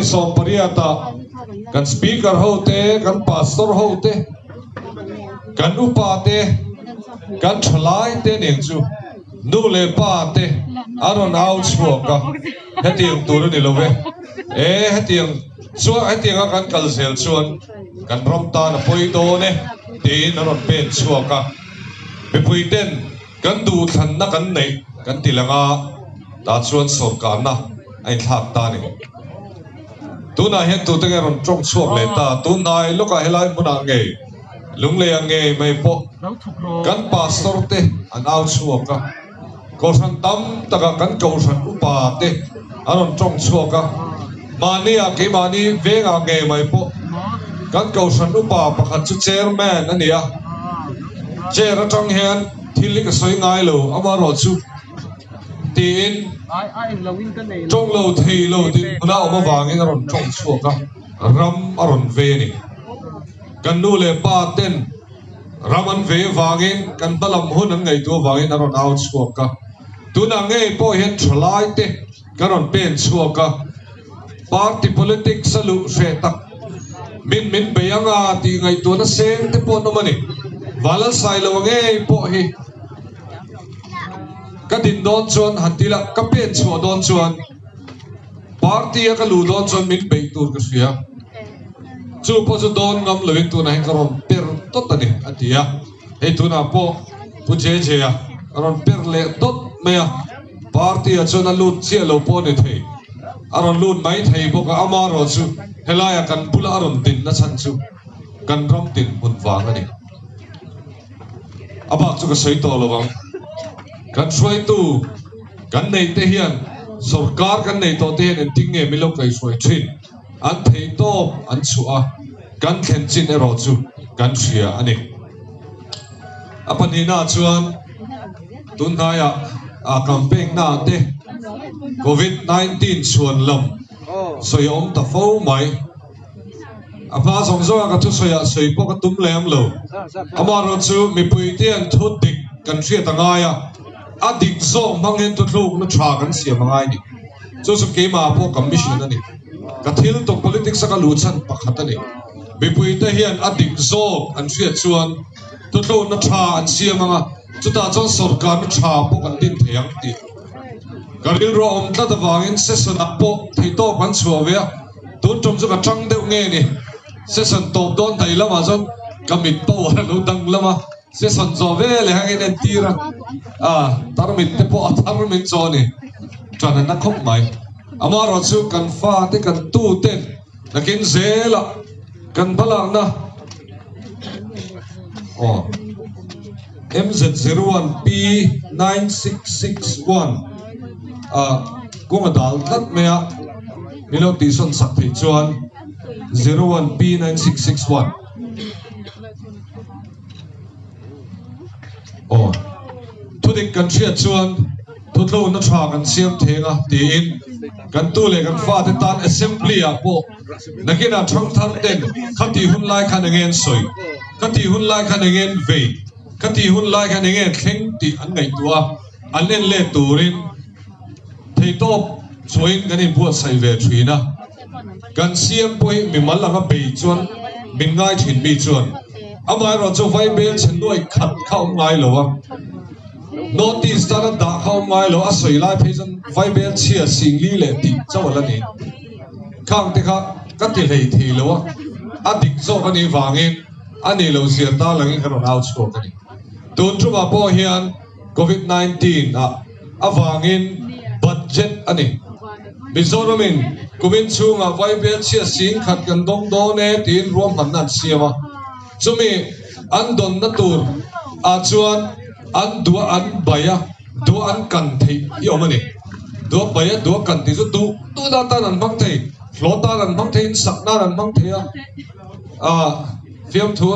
Sangni 18 ah kan Speaker ho te, kan Pastor ho te, kan upa te, kan thalai te nen chu nu leh pa te an rawn au chhuak a, hetiang tur a ni lo ve. E hetiang chuan hetianga kan kal zel chuan kan ram tan a pawi dawn e tiin an rawn pen chhuak a, mipui ten Kan duhthlanna kan neih kan ti lang a, tah chuan sawrkarna a inthlak ta a ni. Tunah hian tute nge rawn tawng chhuak leh ta? Tun hnai lawkah helai hmunah ngei, Lungleiah ngei mai pawh kan pastor te an au chhuak a, kohhran tam takah kan kohhran upa te an rawn tawng chhuak a, mahniah keimahni vengah ngei mai pawh kan kohhran upa pakhat chu chairman a ni a, chair atang hian thil hi ka sawi ngai lo amaherawh chu tiin tawng lo thei lo dinhmun a awm avangin a rawn tawng chhuak a, ram a rawn ve a ni. Kan nu leh pa ten ram an ve avangin kan hma lam hun an ngaihtuah avangin a rawn au chhuak a, tunah ngei pawh hian thalai te Ka rawn pen chhuak a, party politics a luh hreh tak min min bei anga tih ngaihtuahna seng te pawh an awm a ni. Valalsailoa ngei pawh hi ka din dawn chuan han ti la, ka pen chhuah dawn chuan party a ka luh dawn chuan min beih tur ka hria. Chu pawh chu dawn ngam loin tunah hian ka rawn per dawt a ni a ti a, hei tunah pawh Pu JJ-a a rawn per leh dawt mai a. Party ah chuan a lut chiah lo pawh a ni thei. A rawn lut mai thei bawk a, amaherawh chu helaiah kan bula a rawn dinna chhan chu kan ram dinhmun vang a ni. A bak chu ka sawi tawh lo ang. Kan hruaitu kan neih te hian sorkar kan neih tawh te hian engtin nge min lo kaihhruai thin? An theihtawp an chhuah a, kan thlen chin erawh chu kan hria a ni. A pahnihnaah chuan tun hnaiah a campaign na te Covid 19 chhuan lam sawi a awm ta fo mai. A hma zawng zawng a ka thusawi ah sawi pawh ka tum lem lo. Amaherawh chu mipui te hian thu dik kan hriat a ngai a, a dik zawk hmang hian thuthlukna tha kan siam a ngai a ni. Chu chu keimah pawh ka mission a ni. Ka thil tum politics a ka luh chhan pakhat a ni. Mipui te hian a dik zawk an hriat chuan Thuthlawhna tha an siam ang a, chutah chuan sawrkarna tha pawh kan din thei ang tih ka rilru a awm tlat avangin session ah pawh theihtawp kan chhuah ve a, tun tum chu ka tang deuh nge ni, session tawp dawn hnaih lamah chuan ka mit power a lo danglam a, session zawh ve leh hangin entir a, a tarmit te pawh a thar min chaw a ni, tan a na khawp mai. Amaherawhchu kan fate kan tuten nakin zelah kan hmalakna. Aw MZ01 P9661 a kawng a dal tlat mai a, min lo tihsawn sak theih chuan 01 P9661 Aw thudik kan hriat chuan thutlawhna tha kan siam theng a tiin kan tu leh kan fate tan assembly ah pawh Nakinah thangthar ten kha tih hun lai khan enge an sawi, kha tih hun lai khan enge an vei, kha tih hun lai khan enge an thleng tih an ngaihtuah a, an en let turin theihtawp chhuahin kan inbuatsaih ve thin a. Kan CM pawh hi mimal anga bei chuan min ngai thin mi chuan amaherawh chu vaibel chhe nuai khat kha awm ngai lo a, notice tana dah kha awm ngai lo a, sawi lai phei chuan vaibel chhia singli leh tih chauh a la ni. Khang te kha ka ti hlei thei lo a, a dik zawk a nih vangin a nih lo zia ta langin ka rawn au chhuak a ni. Tun tumah pawh hian Covid 19 ah avangin budget a ni. Mizoramin kumin chhungah vaibel chhia sing khat kan dawng dawn e tiin ruahmanna an siam a, chumi an dawnna tur ah chuan an duah an bai a. Duah an kan theih hi awm a ni. Duah bai a duah kan tih chu duh duh dan tan an hmang thei, hlawh tan an hmang thei, insak nan an hmang thei a. Aah fiamthu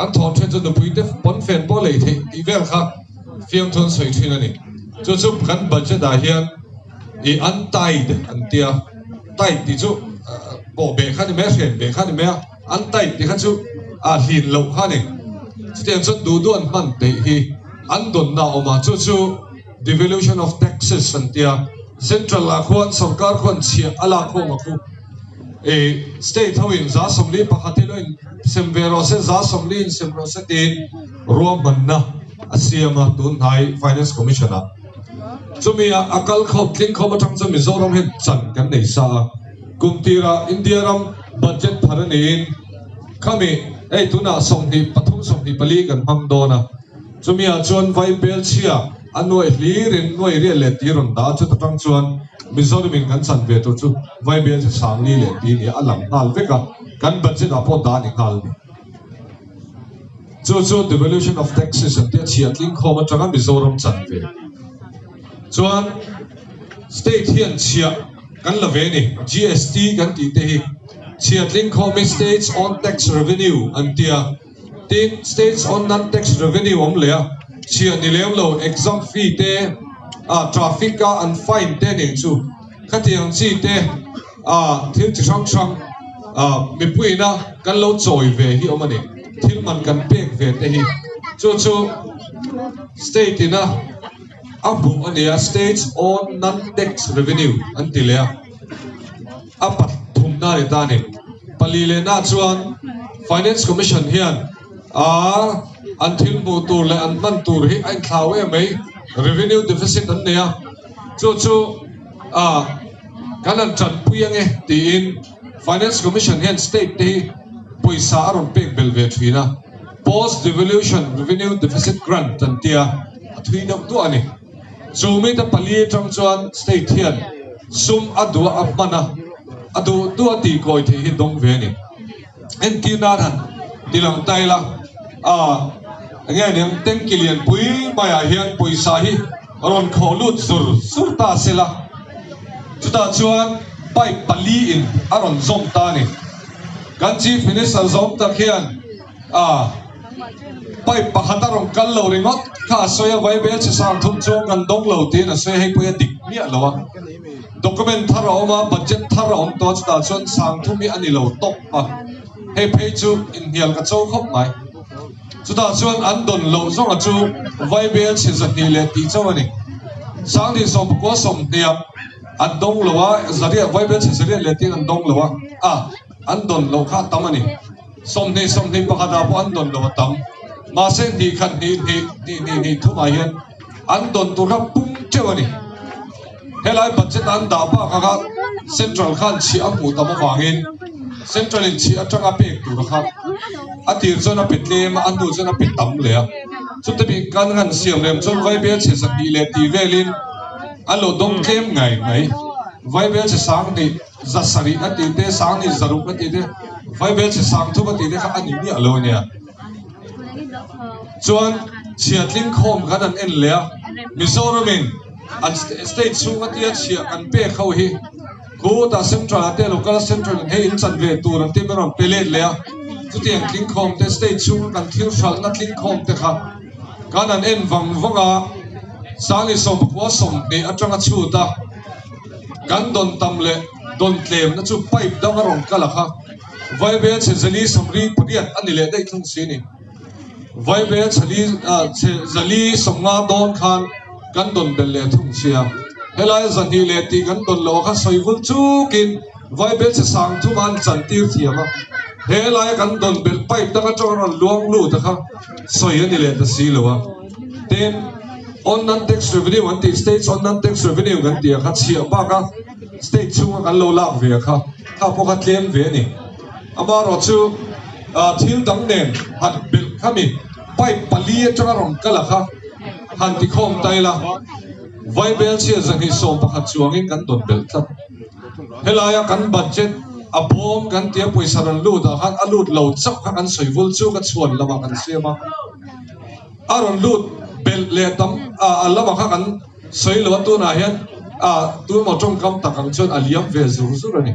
an thawn then chu nupui te pawnfen pawh lei theih tih vel kha fiamthu an sawi thin a ni. Chu chu kan budget ah hian ih untied an tia, tied tih chu pawh beh kha a ni mai a, hren beh kha a ni mai a, untied tih kha chu a hlin loh kha a ni. Chutiang chuan duh duh an hman theih hi. An dawnna a awm a, chu chu devolution of taxes an tia, central ah khuan sorkar khuan chhiah a lak khawm a khu. State ho in 141 hi lo in sem ve rawh se, 140 in sem rawh se tiin ruahmanna a siam a tun hnai Finance Commission ah. Chumi ah a kal khawp tling khawp atang chuan Mizoram hian chan kan nei sa a. Kum tirah India ram budget phar a niin khami hei tunah 23 24 kan hmang dawn a. Chumi ah chuan Vaibel chhia a nuai hlir in nuai riat leh ti rawn dah a chuta tang chuan Mizoram in kan chan ve tur chu Vaibel chhe sangli leh ti nia a lang nghal vek a, kan budget ah pawh dah a ni nghal a ni. Chu chu devolution of taxes an tia chhia tling khawm atanga Mizoram chan ve chuan state hian chhia kan la ve a ni. GST kan tih te hi chhia tling khawm hi states own tax revenue an tia. Tin, states own non-tax revenue awm leh a, chhiah ni lem lo exam fee te, ah traffic a an fine te nen chu khatiang chi te ah thil chi hrang hrang ah mipuiin a kan lo chawi ve hi awm a ni. Thil man kan pek ve te hi chu chu state in a a hmuh a ni a, states own non-tax revenue an ti leh a. A pathumna a ni ta a ni. Pali lehna chuan Finance Commission hian a an thil hmuh tur leh an hman tur hi a inthlau em mai, revenue deficit an nei a, chu chu a kan han tanpui ange tiin Finance Commission hian state te hi pawisa a rawn pek belh ve thin a, post devolution revenue deficit grant an tia a thui deuh duah a ni. Chu mite pali atang chuan state hian sum a duh a hman a, a duh duh a tih kawi theih hi dawng ve a ni. Entir nan han ti lang ta ila, a enge aniang tanki lianpui maiah hian pawisa hi rawn khawh lut zur zur ta se la, chutah chuan pipe pali in a rawn zawm ta a ni. Kan Chief Minister zawm tak hian a. Pipe pakhat a rawn kal lo ringawt kha a sawi a, Vaibel chhe sang thum chuan kan dawng lo tiin a sawi a, hei pawh hi a dik miah lo a. Document thar a awm a, budget thar a awm tawh a, chutah chuan sang thum hi a ni lo tawp a, hei phei chu inhnial ka cho khawp mai. Chutah chuan an dawn loh zawnga chu Vaibel chhe 200 leh tih chauh a ni. Sanghnih 19 20 an dawng lo a, zariah Vaibel chhe zariah leh tiin an dawng lo a, a an dawn loh kha a tam a ni. 20 21 ah pawh an dawn lo a tam. Mahse hnih khat hnih hnih hnih hnih hnih thumah hian an dawn tur kha pung teuh a ni. Helai budget an dah bakah kha central khan chhiah a hmuh tam avangin central in chhiah atanga pek tur kha a tir chuan a pe tlem a, a hnu chuan a pe tam leh a. Chute bik kan han siam rem chuan Vaibel chhe 200 leh tih velin an lo dawng tlem ngai mai. Vaibel chhe 2000 700 a tih te, 2000 600 a tih te, Vaibel chhe 3000 a tih te kha a ni miah lo a nia. Chuan chhia tling khawm khan an en leh a, Mizoramin an state chhung a tia chhia kan pek ho hi khutah central ah te local central in hei in chan ve tur an tih mai rawn pe let leh a, chutiang tling khawm te state chhunga kan thil hralhna tling khawm te kha kan an en vang vang a, 2019 20 atanga chhut a kan dawn tam leh dawn tlemna chu pipe dang a rawn kal a kha. Vaibel chhe zali 38 a ni leh daih thung si ni. Vaibel chhali chhe zali 50 dawn khan kan dawn belh leh thung sia. Helai 200 leh tih kan dawn loh a kha sawi vul chukin vaibel chhe 3000 a an chan tir thiam a. Helai kan dawn belh pipe dang atanga rawn luang lut a kha sawi a ni leh ta si lo a. Tin, on non-tax revenue an tih states on non-tax revenue kan tih a kha chhiah bak a state chhunga kan lo lak ve a kha. Kha pawh kha tlem ve a ni. Amaherawh chu thil dang nen han belh kha mi pipe pali atanga rawn kal a kha han ti khawm ta ila, Vaibel chhia 211 chuangin kan dawn belh tlat. Helaia kan budget a bawm kan tia pawisa rawn lut ah khan a lut lo chauh kha kan sawi vul chu ka chhuan lamah kan siam a. A rawn lut belh leh tam a lamah kha kan Sawi lo a tunah hian a tuemaw tawngkam tak ang chuan a liam ve zur zur a ni.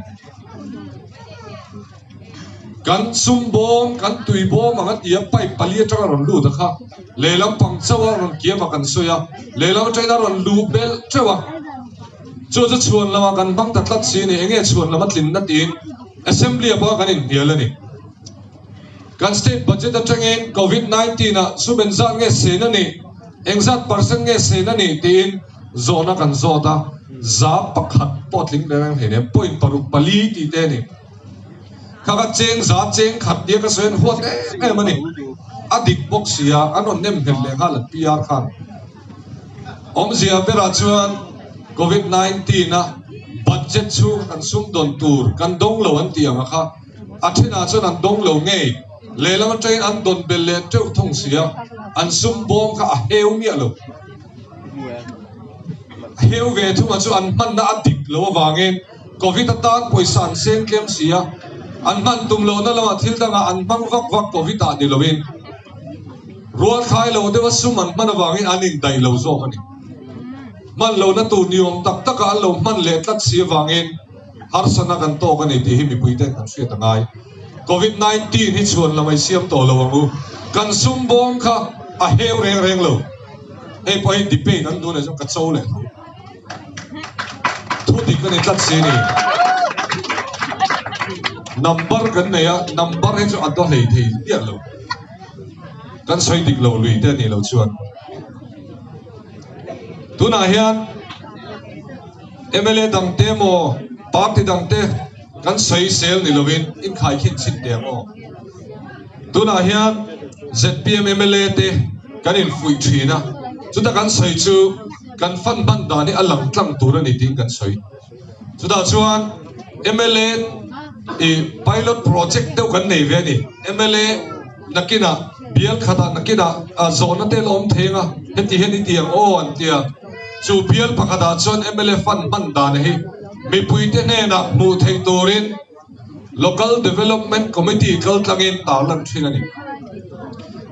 Kan sum bawm, kan tui bawm ang a ti a, pipe pali atanga rawn lut a kha lehlam pang chauh a rawn kiam a kan sawi a, lehlam atangin a rawn luh belh teuh a. Chu chu chhuan lamah kan hmang ta tlat si a ni, enge chhuan lam a tlinna tiin Assembly ah pawh kan inhnial a ni. Kan state budget atangin Covid 19 ah sum engzat nge sen a nih? Engzat percent nge sen a nih tiin zawhna kan zawt a, 1% pawh tling reng reng hleinem, point paruk pali tih te a ni. Kha ka cheng za cheng khat nia ka sawi an huat em em a ni. A dik bawk si a, an rawn nem nghet leh nghal an PR khan. Awmzia berah chuan Covid 19 a budget chhung kan sumdawn tur kan dawng lo an tih ang a kha a thenah chuan an dawng lo ngei. Lehlam atangin an dawn belh leh teuh thung si a, an sum bawm kha a heu miah lo. A heu ve thunga chu an hmanna a dik lo avangin Covid atan pawisa an seng tlem si a, an hman tum lohna lamah thil dangah an hmang vak vak Covid ah ni loin rual thlai lo deuha sum an hman avangin an indaih lo zawk a ni. Hman lohna tur ni awm tak takah an lo hman leh tlat si avangin harsatna kan tawk a ni tih hi mipuite kan hriat a ngai. Covid 19 hi chhuan lamai siam tawh lo ang u. Kan sum bawm kha a heu reng reng lo. Hei pawh hi debate an duh leh chuan ka cho leh tho. Thu dik a ni tlat si ni. Number kan nei a, number hi chu a daw hlei thei miah lo. Kan sawi dik lo lui te a nih loh chuan. Tunah hian mla dangte emaw party dangte kan sawi sel ni lovin inkhaikhin chhin teh ang aw. Tunah hian zpm mla te kan infuih thin a, chuta kan sawi chu kan fan hman dan hi a lang tlang tur a ni tiin kan sawi. Chutah chuan mla i pilot project deuh kan nei ve a ni. Mla nakinah bial khatah nakinah zawhna te la awm thei ang a, heti hian i ti ang aw an ti a. Chu bial pakhatah chuan mla fund hman dan hi mipuite hnenah hmuh theih turin Local Development Committee kaltlangin tarlan thin a ni.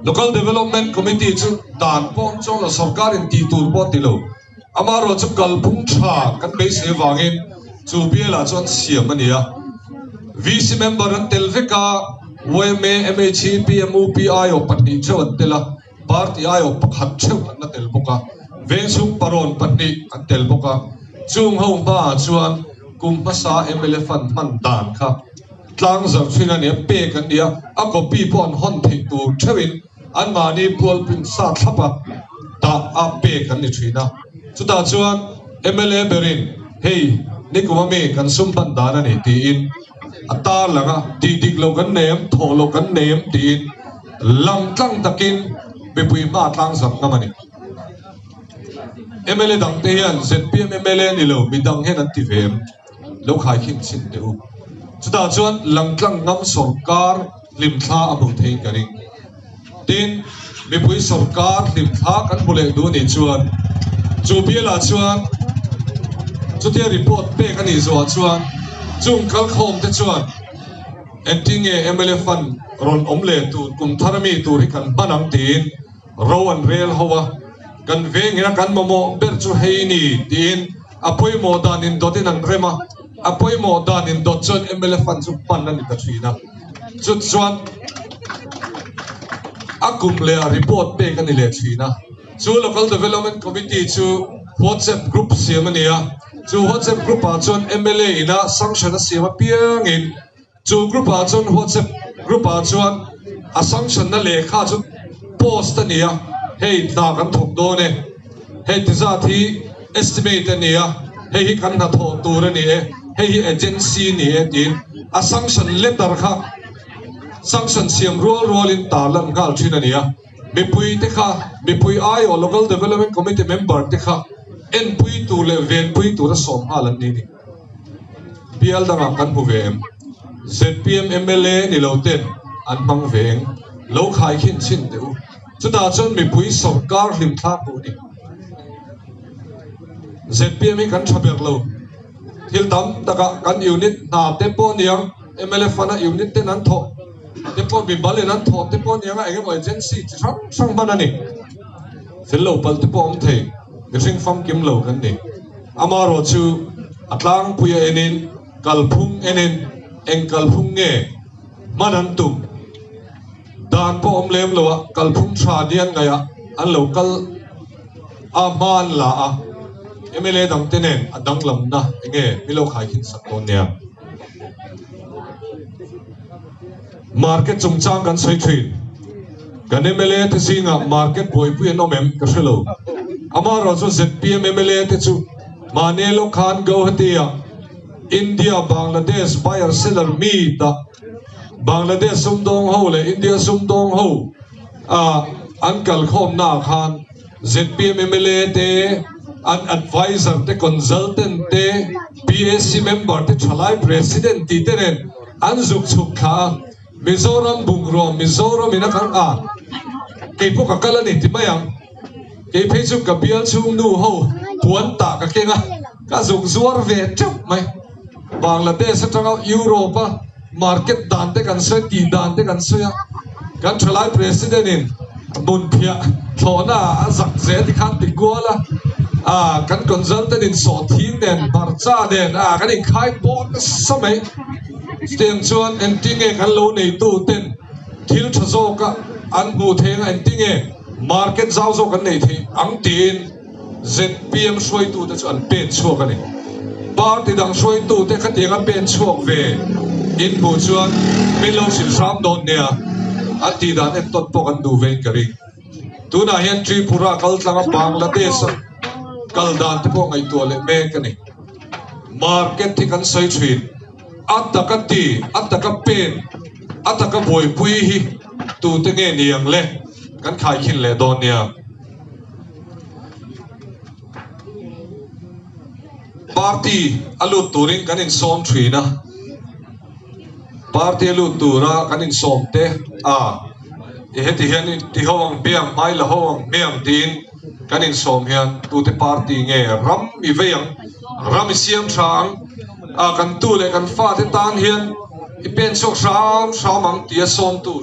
Local Development Committee chu dan pawh chuang lo sorkarin tih tur pawh a ti lo. Amaherawh chu kalphung tha kan beisei avangin chu bialah chuan siam a ni a. VC member an tel vek a, yma, mhe, PMU, PIO pahnih theuh an tel a, party aiawh pakhat theuh an la tel bawk a, vengchhung parawn pahnih an tel bawk a. Chung ho hmaah chuan kum hmasa mla fund hman dan kha tlang zarh thin a ni a, pek an ni a, a copy pawh an hawn theih tur theuhin anmahni pual print sa thlap a dah a pek an ni thin a. Chutah chuan mla berin hei nikum ami kan sum hman dan a ni tiin a tarlang a, tih dik loh kan nei em, thawh loh kan nei em tiin Lang tlang takin mipui hma tlang zam ngam a ni. Mla dangte hian zpm mla ni lo midang hian an ti ve em? Lo khaikhin chhin teh u. Chutah chuan lang tlang ngam sawrkar hlimthla a hmuh theiin ka ring. Tin, mipui sawrkar hlimthla kan hmu leh duh nih chuan chu bialah chuan chutia report pek a nih zawhah chuan chung kalkhawmte chuan Engtinge mla fund rawn awm leh tur kum thar ami tur hi kan hman ang tiin ro an rel ho a, kan vengin a kan mamawh ber chu hei ni tiin a pawimawh dan indawtin an rem a, a pawimawh dan indawt chuan mla fund chu hman a ni ta thin a, chu chuan a kum leh ah report pek a ni leh thin a, chu Local Development Committee chu WhatsApp group siam a ni a. Chu WhatsApp group ah chuan mla ina sanction a siam apiangin chu group ah chuan WhatsApp group ah chuan a sanction na lehkha chu post a ni a, hei hna kan thawk dawn e, hei ti zat hi estimate a ni a, hei hi kan hnathawh tur a ni e, hei hi agency a ni e tiin a sanction letter kha sanction siam rual rualin tarlan nghal thin a ni a. Mipui te kha, mipui aiawh Local Development Committee member te kha enpui tur leh venpui tura sawm nghal an ni ni. Bial dangah kan hmu ve em? Zpm mla ni lo ten an hmang ve eng? Lo khaikhin chhin teh u. Chutah chuan mipui sawrkar hlimthlak duh ni. Zpm hi kan tha ber lo. Thil tam takah kan unit hna te pawh niang mla fund a unit ten an thawh. Te pawh mi bal in an thawh te pawh aniang a engemaw agency chi hrang hrang hman a ni. Fel lo palh te pawh awm thei, mihring famkim lo kan ni. Amaherawh chu a tlangpui a enin, kalphung enin eng kalphung nge hman an tum dan pawh awm lem lo a, kalphung tha ni an ngaih a an lo kal a hma an la a, mla dangte nen a danglamna enge mi lo khaikhin sak dawn nia. Market chungchang kan sawi thin. Kan mla te zingah market buaipui an awm em ka hre lo. Amaherawhchu zpm mla te chu mahni lawk khan Guwahati-ah. India Bangladesh buyer seller meet ah Bangladesh sumdawng ho leh India sumdawng ho ah an kalkhawmna ah khan zpm mla te an adviser te consultant te PAC member te thalai president tih te nen an zuk chhuk thla a. Mizoram bungrua Mizoram in a kal a, kei pawh ka kal a ni ti mai ang. Kei phei chu ka bial chhung nu ho puan tah ka keng a, ka zuk zuar ve teuh mai. Bangladesh atanga Europe a market dan te kan sawi, tih dan te kan sawi a, kan thalai president in hmun phiah thlawhna ah a zak zel ti khan ti kual a, ah kan consultant in sawhthing nen hmarcha nen ah kan inkhai pawh nasa mai. Chutiang chuan engtinge kan lo neitu ten thil tha zawka an hmuh theih anga engtinge market zau zawk an neih theih ang tiin zpm hruaitute chu an pen chhuak a ni. Party dang hruaitute khatianga pen chhuak ve in hmuh chuan min lo hrilh hram dawn nia an tih dan entawn pawh kan duh vein ka ring. Tunah hian Tripura kal tlanga Bangladesh a kal dan te pawh ngaihtuah leh mek a ni. Market hi kan sawi thin. A taka ti, a taka pen, a taka buaipui hi tute nge ni ang le? Kan khaikhin leh dawn nia. Party a lut turin kan insawm thin a. Party a lut tura kan insawm te a heti hian ti ho ang hmiang, hmai la ho ang hmiang tiin kan insawm hian tute party nge ram i vei ang, ram i siam tha ang, a kan tu leh kan fate tan hian i pen chhuak hram hram ang tia sawm tur.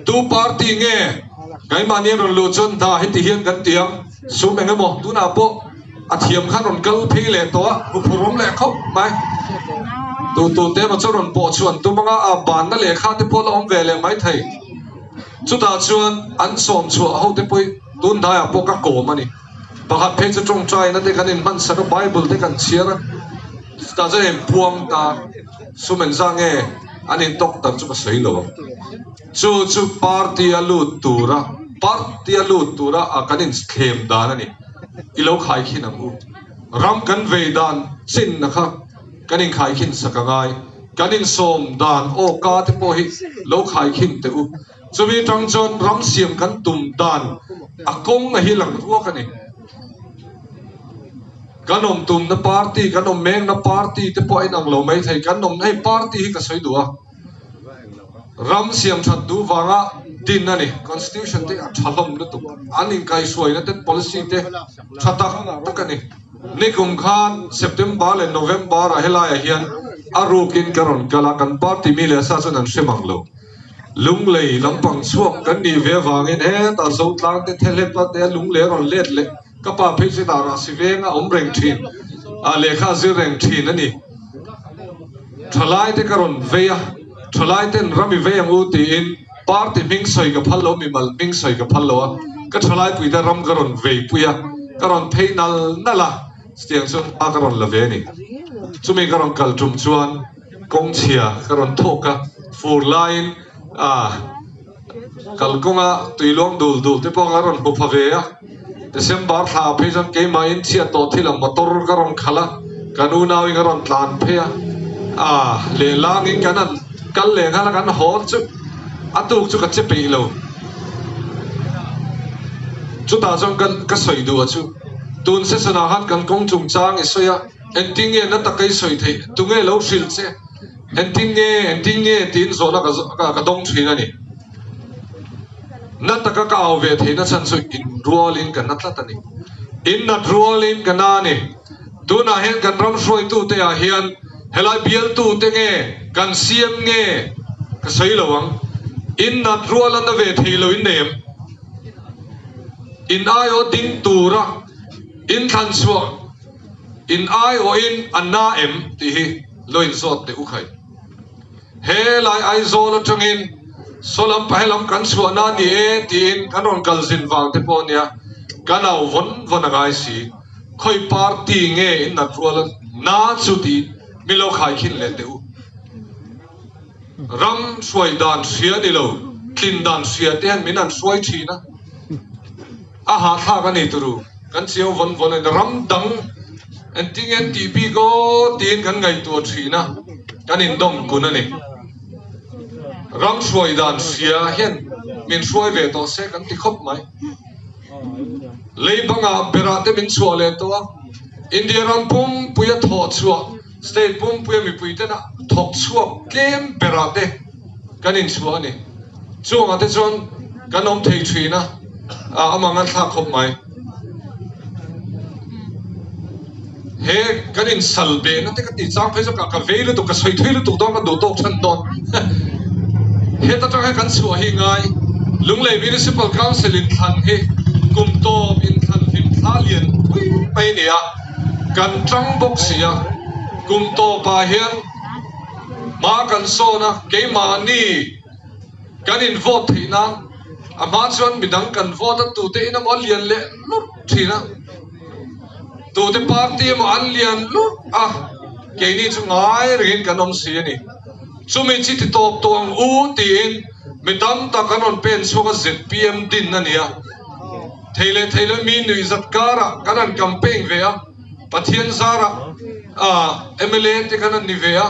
Tu party nge keimahni an rawn luh chuan hna heti hian kan ti ang, sum eng emaw tunah pawh a thiam khan rawn kal phei leh tawh a, huphurhawm leh khawp mai. Tu tu te emaw chu rawn pawh chhuan tum anga a banna lehkha te pawh la awm ve leh maithei. Chutah chuan an sawm chhuah ho te pawh hi tun hnaiah pawh ka kawm a ni. Pakhat phei chu tawngtaina te kan inhman sak a, Bible te kan chhiar a, chutah chuan inpuang ta sum engzah nge an intawk tak chu ka sawi lo ang. Chu chu party a lut tura party a lut tura a kan inthlem dan a ni. I lo khaikhin ang u. Ram kan vei dan chinna kha kan inkhaikhin sak a ngai. Kan insawm dan aw ka te pawh hi lo khaikhin teh u. Chumi tang chuan ram siam kan tum dan a kawng a hi lang ruak a ni. Kan awm tumna party, kan awm mengna party te pawh a inang lo maithei. Kan awm hei party hi ka sawi duh a. Ram siam that duh vanga din a ni. Constitution te a tha hlawm lutuk. An inkaihhruaina te policy te tha tak tak a ni. Nikum khan September leh November ah helaiah hian a rukin ka rawn kal a, kan party mi leh sa chuan an hre mang lo. Lunglei lampang chhuak kan nih ve avangin hetah Zotlang te Thehlepa te Lunglei a rawn let leh ka pa phei chu hetah Rahsi veng a awm reng thin a, lehkha a zir reng thin a ni. Thalai te ka rawn vei a, thalai ten ram i vei ang u tiin party hming sawi ka phal lo, mimal hming sawi ka phal lo a, ka thalai pui te ram ka rawn vei pui a, ka rawn phei nal nal a, chutiang chuan hma ka rawn la ve a ni. Chumi ka rawn kal tum chuan kawng chhia ka rawn thawk a, fur laiin ah kalkawnga tui luang dul dul te pawh ka rawn hmu pha ve a, December thla ah phei chuan keimahin chhiat tawh thil ang motor ka rawn khalh a, kan unauin ka rawn tlan phei a, ah lehlangin kan han kal leh nghal a kan haw chu a tuk chu ka che peih lo. Chutah chuan ka ka sawi duh a chu tun session ah khan kan kawng chungchang i sawi a, engtin nge na taka i sawi theih tunge lo hrilh che engtin nge engtin nge tiin zawhna ka ka dawng thin a ni. Na taka ka au ve theihna chhan chu in rualin ka na tlat a ni. In nat rualin ka na a ni. Tunah hian kan ram hruaitute ah hian helai bialtute nge kan CM nge ka sawi lo ang. In nat rual a na ve thei lo in nei em? In aiawh ding tura in thlan chhuah in aiawhin a na em tih hi lo inzawt teh u khai. He lai Aizawl atangin Sawlam pahelam kan chhuahna a ni e tiin kan rawn kal zin vang te pawh a nia, kan au vawn vawn a ngai si. Khawi party nge in nat rual a na chu tih mi lo khaikhin leh teh u. Ram hruai dan hria ni lo, tlin dan hria te hian min han hruai thin a, a hahthlak a ni turu. Kan chiang vawn vawn a ni. Ram dang. Engtin nge tih bik aw tiin kan ngaihtuah thin a, kan indawm kun a ni. Ram hruai dan hria hian min hruai ve tawh se kan ti khawp mai. Lei bangah berah te min chhuah leh tawh a, India ram pumpuia thawh chhuah, state pumpuia mipui tena thawk chhuak tlem berah te kan inchhuah a ni. Chungah te chuan kan awm thei thin a, amah ngan thlak khawp mai. He kan insal behna te ka tih chang phei chu ka vei lutuk, ka sawi thui lutuk dawn, ka duh tawk than dawn. Heta tang hian kan chhuah hi ngai. Lunglei Municipal Council inthlan hi kum tawp inthlan hlim thla lian pui mai a ni a, kan tang bawk si a. Kum tawpah hian hma kan sawn a, keimahni kan in vote theih nan a hma chuan midang kan vote a, tute in emaw a lian leh lut thin a. Tute party emaw an lian lut a, keini chu ngai rengin kan awm si a ni. Chumi chi ti tawp tawh ang u tiin mi tam tak an rawn pen chhuak a zpm din a ni a. Thei leh thei leh mi nuihzat karah kan han campaign ve a, Pathian zarah mla te kan han ni ve a,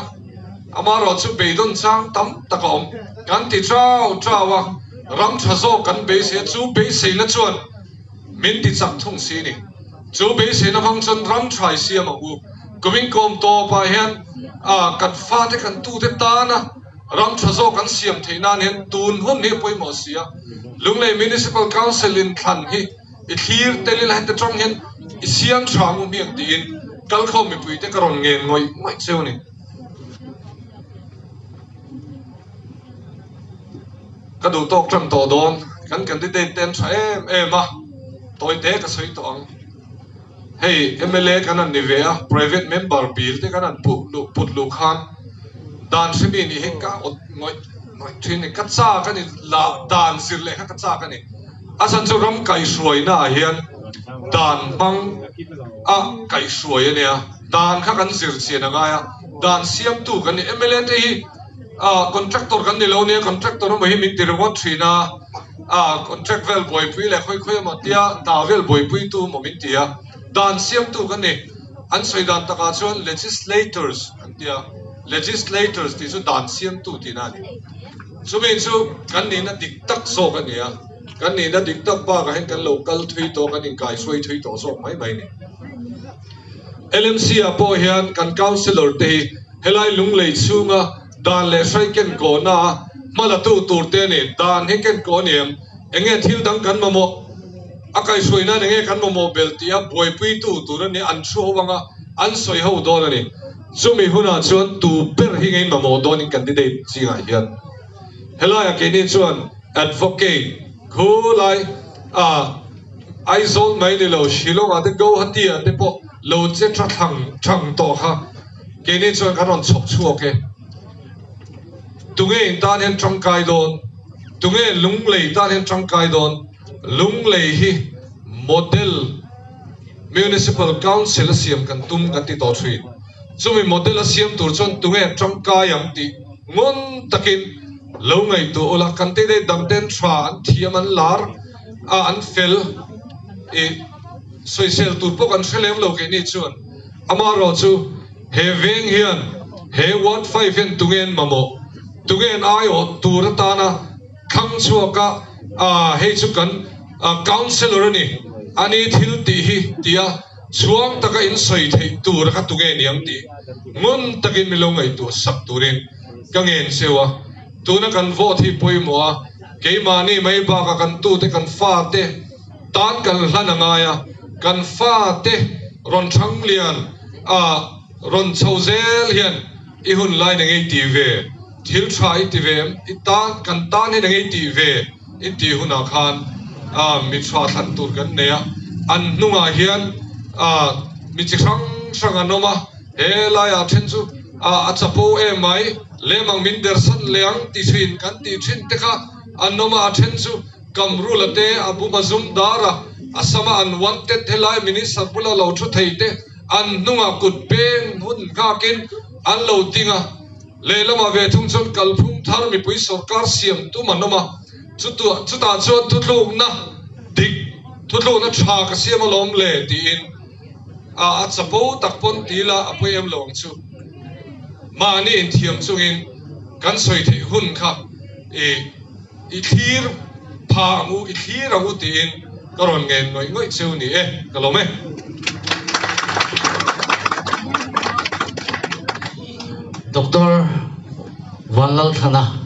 amaherawh chu beidawn chang tam tak a awm. Kan ti chau chau a, ram tha zawk kan beisei a, chu beiseina chuan Min ti chak thung si ni. Chu beiseina hmang chuan ram tha i siam ang u. Kumin kawm tawpah hian kan fate kan tute tana ram tha zawk an siam theih nan hian tun hun hi a pawimawh si a. Lunglei Municipal Council in thlan hi i thlir tel ila heti tang hian i siam tha ang u hmiang tiin kalkhawm mipuite ka rawn ngen ngawih ngawih cheu a ni. Ka duh tawk tan tawh dawn, kan candidate te an tha em em a, tawi te ka sawi tawh ang. Hei mla kan han ni ve a, private member bill te kan han puh luh put luh khan dan hremi nih hi ka awt ngawih ngawih thin a ni, ka chak a ni, la dan zir leh kha ka chak a ni. A chhan chu ram kaihhruaina ah hian dan hmang a kaihhruai a nia, dan kha kan zir chian a ngai a, dan siamtu kan ni, mla te hi. Ah contractor kan ni lo nia contractor emaw hi min ti ringawt thin a ah contract vel buaipui leh khawi khawi emaw tia hna vel buaipui tu emaw min ti a dan siamtu kan ni an sawi dan takah chuan legislators an ti a legislators tih chu dan siamtu tihna a ni chumi chu kan nihna dik tak zawk a ni a kan nihna dik tak bakah hian kan lo kal thui tawh kan inkaihruai thui tawh zawk mai mai a ni. LMC ah pawh hian kan councillor te hi helai lunglei chhunga dan leh hrai ken kawhna a hma la tu tur te a ni. Dan hi ken kawh a ni em? Enge thil dang kan mamawh? A kaihhruai nan enge kan mamawh belh tih a buaipui tu tur a ni. An thu ho anga an sawi ho dawn a ni. Chumi hunah chuan tu ber hi nge in mamawh dawn in candidate zingah hian helaiah keini chuan advocate khulai ah Aizawl mai ni lo, Shillong ah te Guwahati ah te pawh lo che tha thlang thang tawh kha keini chuan kan rawn chhawp chhuak e. Tunge in tan hian tangkai dawn? Tunge Lunglei tan hian tangkai dawn? Lunglei hi model Municipal Council a siam kan tum kan ti tawh thin. Chumi model a siam tur chuan tunge tangkai ang tih ngawn takin lo ngaihtuah ula, kan te daih dang ten tha an thiam an lar. a an fel i sawisel tur pawh kan hre lem lo keini chuan amaherawh chu he veng hian he ward 5 hian tunge an mamawh tunge an aiawh tur atana thlang chhuak a ah hei chu kan councillor a ni ani thil tih hi tia chhuang taka in sawi theih tur a kha tunge niang tih ngun takin min lo ngaihtuah sak turin ka ngen cheu a tuna kan vote hi pawimawh a. Keimahni mai bakah kan tute kan fate tan kan hlan a ngai a, kan fate rawn thang lian a rawn chho zel hian i hun lain eng ei tih ve, thil tha i ti ve em, i tan kan tan hian eng ei tih ve in tih hunah khan mi tha thlan tur kan nei a, an hnungah hian mi chi hrang hrang an awm a. He laiah then chu a chapo em mai, lemang min der san leh ang ti thin kan tih thin te kha an awm a, a then chu Kamrula te, a buma zum dar a, a sama an wanted helai minister bula lo thu thei te an hnungah kut peng hun nghakin an lo ding a, lehlamah ve thung chuan kalphung thar mipui sawrkar siam tum an awm a, chutah chuan thuthlukna dik, thuthlukna tha ka siam alawm le tiin. A a chapo tak pawn ti ila a pawi em lo ang chu. Mahni inthiam chungin kan sawi theih hun kha i i thlir pha ang u, i thlir ang u tiin ka rawn ngen ngawih ngawih cheu ni e, ka lawm e. Doctor Vanlalthlana.